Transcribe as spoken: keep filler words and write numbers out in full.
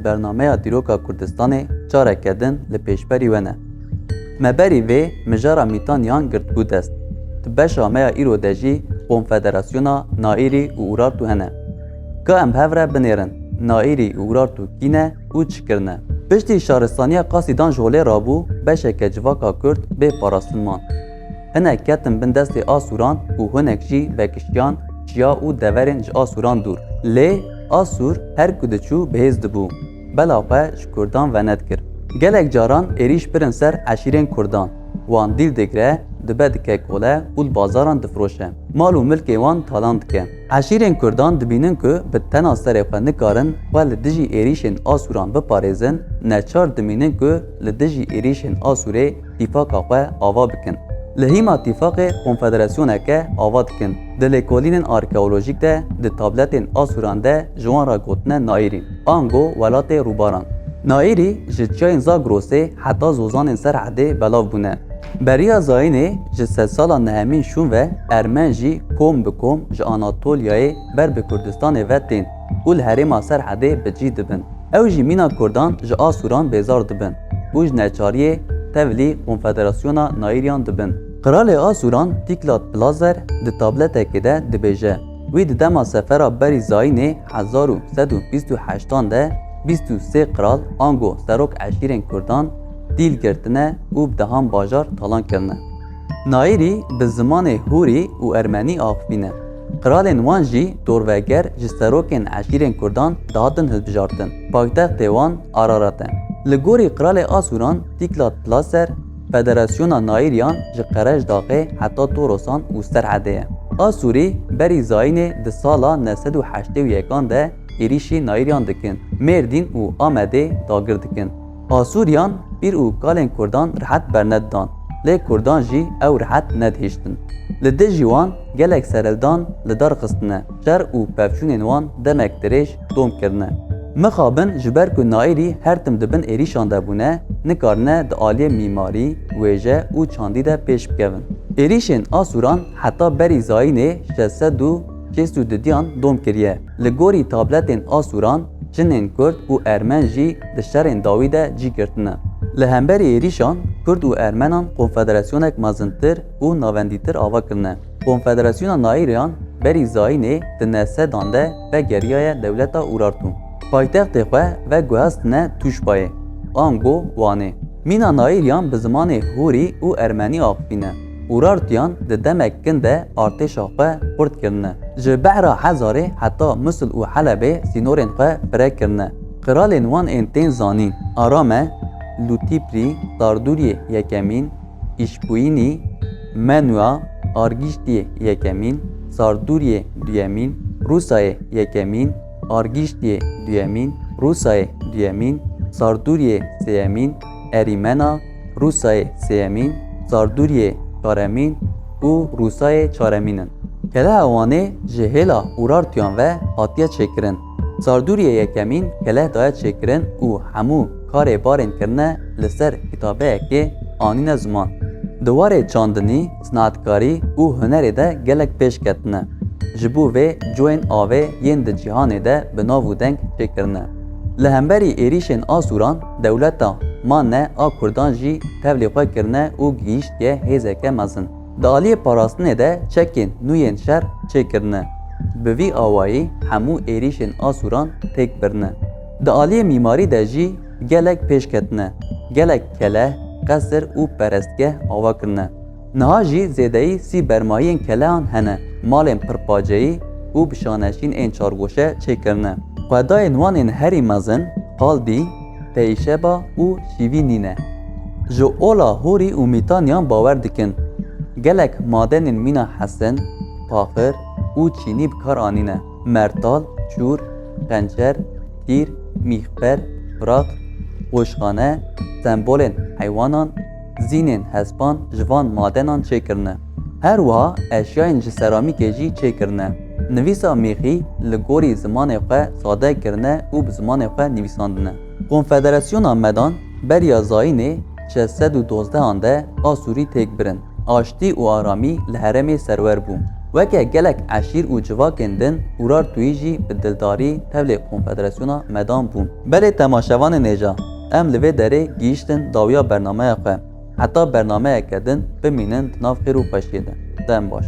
bernameya dîroka Kurdistanê careke din li pêşberî we ne. Me berî vê mijara Mîtaniyan girtibû dest. Di beşa me ya îro de jî Konfederasyona Naîrî û Urartu hene. Ka em bi hev re binêrin, Naîrî û Urartu kî ne û çi kirine? Piştî şaristaniya Qasîdan ji holê rabû, beşeke civaka Kurd bê parastin man. Hinek ketin bin destê Asûran û hinek jî vekişiyan çiya û deverên ji Asûran dûr. Lê Asûr her ku diçû bihêz dibû, bela xwe ji Kurdan venedikir. Gelek caran êrîş birin ser eşîrên Kurdan, wan dîl digire, dibe dike kole û li bazaran difiroşe. Mal û milkê wan talan dike. Eşîrên Kurdan dibînin ku bi tena serê xwe nikarin xwe li dijî êrîşên Asûran biparêzin, neçar dimînin ku li dijî êrîşên Asûrê tîfaka xwe ava bikin. Li hîma tîfaqê konfederasyoneke ava dikin. Di lêkolînên arkeolojîk de di tabletên Asûran de ji wan re gotine Naîrî, ango welatê rûbaran. Naîrî ji çiyayên Zagrosê heta zozanên Serhedê belav bûne. Beriya zayînê ji sedsala nehemîn şûn ve Ermen jî kom bi kom ji Anatolyayê ber bi Kurdistanê ve tên û li herêma Serhedê bi cî dibin. Ew jî mîna Kurdan ji Asûran bêzar dibin û ji neçariyê tevlî Konfederasyona Naîriyan dibin. Qralê Asûran Tîklat Plazer di tabletekê de dibêje, wî di dema sefera berî zayînê hezar û sed û bîst û heştan de bîst û sê qral ango serok eşîrên Kurdan dîl girtine û bi dehan bajar talan kirine. Naîrî bi zimanê hûrî û ermenî axivîne. Qralên wan jî dorveger ji serokên eşîrên Kurdan dihatin hilbijartin. Paytextê wan Ararat e. Li gorî qralê Asûran Tîklat Plaser, federasyona Naîriyan ji Qerejdaxê heta Torosan û Serhedê ye. Asûrî berî zayînê di sala neh sed û heştê û yekan de êrîşî Naîriyan dikin. Mêrdîn û Amedê dagir dikin. Asûriyan pîr û kalên Kurdan rihet bernedidan, lê Kurdan jî ew rihet nedihiştin. Li dijî wan gelek serhildan li dar xistine, şer û pevçûnên wan demek dirêj dom kirine. Mixabin ji ber ku Naîrî her tim di bin êrîşan de bûne, nikarine di aliyê mîmarî, wêje û çandî de pêş bikevin. Êrîşên Asûran heta berî zayînê şeş sed û şêst û dudiyan dom kiriye. Li gorî tabletên Asûran, jinên Kurd û Ermen jî di şerên dawî de cî girtine. Li hemberî êrîşan, Kurd û Ermenan konfederasyonek mezintir û navendîtir ava kirine. Konfederasyona Naîriyan berî zayînê di neh sedan de vegeriyaye dewleta Urartu. Paytextê xwe veguhestine Tûşbayê, ango Wanê. Mîna Naîriyan bi zimanê hûrî û ermenî axivîne. Urartiyan di demek kin de artêşa xwe xurt kirine. Ji behra Hezarê heta Musil û Helebê sînorên xwe fireh kirine. Qralên wan ên tên zanîn, Arame, Lûtîprî, Sardûriyê Yekemîn, Îşkuyînî, Menua, Argîştiyê Yekemîn, Sardûriyê Duyemîn, Rûsayê Yekemîn, Argîştiyê Duyemîn, Rûsayê Duyemîn, Sardûriyê Sêyemîn, Erîmena, Rûsayê Sêyemîn, Sardûriyê Çaremîn û Rûsayê Çaremîn in. Keleha Wanê ji hêla Urartiyan ve hatiye çêkirin. Sardûriyê Yekemîn keleh daye çêkirin û hemû karê barên kirine li ser kitabeyekê anîne ziman. Di warê çandinî, sinetkarî û hunerê de gelek pêş ketine. Ji bo vê coyên avê yên di cîhanê de bi nav û deng çêkirine. Li hemberî êrîşên Asûran, dewleta Mane a Kurdan jî tevlî xwe kirine û gihîştiye hêzeke mezin. Di aliyê parastinê de çekên nû yên şer çêkirine. Bi vî awayî hemû êrîşên Asûran têk birine. Di aliyê mîmarî de jî gelek pêş ketine. Gelek keleh, qesir û perestgeh ava kirine. Niha jî zêdeyî sî bermayiyên kelehan hene, malên pirpaceyî û bi şaneşîn ên çargoşe çêkirine. Xwedayên wan ên herî mezin Qaldî, Teyşeba û Şîvî nîne. Ji ola Hûrî û Mîtaniyan bawer dikin. Gelek madenên mîna hesin, paxir û çînî bi kar anîne. Mertal, çûr, xençer, tîr, mîxber, firaq, qoşxane, sembolên heywanan, zînên hespan ji van madenan çêkirine. Her wiha eşyayên ji seramîkê jî çêkirine. Nivîsa mîxî li gorî zimanê xwe sade kirine û bi zimanê xwe nivîsandine. Konfederasyona Medan beriya zayînê şeş sed û dozdehan de Asûrî têk birin. Aştî û aramî li herêmê serwer bû. Weke gelek eşîr û civakên din, Urar Tuyî jî bi dildarî tevlê Konfederasyona Medan bûn. Belê temaşevanên hêja, em li vê derê gihîştin dawiya bernameya xwe. Heta bernameyeke din bimînin di nav xêr û xweşiyê de. Dem baş.